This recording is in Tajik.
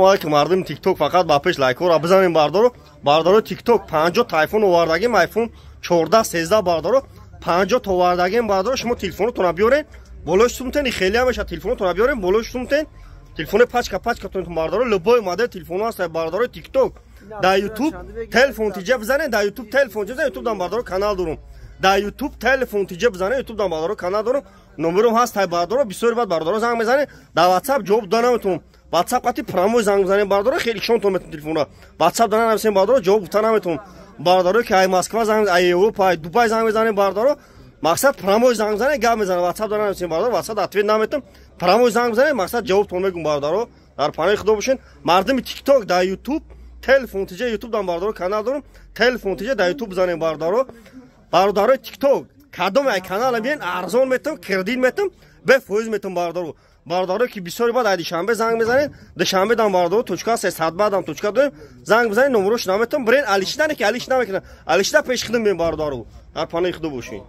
Алейкум, мардуми ТикТок, фақат ба пеш лайкҳоро бизанем, бардоро. Бардоро, ТикТок, 50 та айфон овардагим, айфон 14, 13, бардоро, 50 та овардагим. Бардоро, шумо телефонотонро биёрен, болои сумтен, хеле меша. Телефонотонро биёрен, болои сумтен, телефони пачка пачкатон, бардоро, любой модел телефоно ҳаст. Бардоро, ТикТок, дар Ютуб телефон тиҷа бизанен, дар Ютуб телефон тиҷа, Ютуб дан, бардоро, канал дорум. Дар Ютуб телефон тиҷа бизанен, Ютуб дан, бардоро, канал дорум, номером ҳаст. Тай, бардоро, бисёри баъд, бардоро, занг мезанен, дар Ватсап ҷавоб дода наметавонам. Ватсап қати прямой занг бизанем, бардоро, хеле шонтон метон. Телефонро Ватсап дана нависем, бардоро, ҷавоб гуфта наметавонам. Бардоро, ки ай Москва занг, ай Европа, ай Дубай занг мезанем, бардоро, мақсад, прямой занг бизанем, гап мезанем. Ватсап дана нависем, бардоро, Ватсап ответ наметам. Прямой занг бизанем, мақсад, ҷавобтон мегум. Бардоро, дар паноҳи Худо бошен. Мардуми ТикТок, дар Ютуб телефон тиҷа, Ютуб дан, бардоро, канал дорум, телефон тиҷа дар Ютуб бизанем. Бардоро, бародарои ТикТок, кадом ай канала биен, арзон метам, кредит метам, бефоиз метам, бардоро. Бародаро, ки бисёри баъд ай Душанбе занг мезанед, Душанбе дам, бардоро, точка 300 баъдам точка дорем, занг бизанед, номерош наметам, бирен алишидане, ки алиш намекунад, алишида пеш хидм бен. Бародаро, дар паноҳи Худо бошед.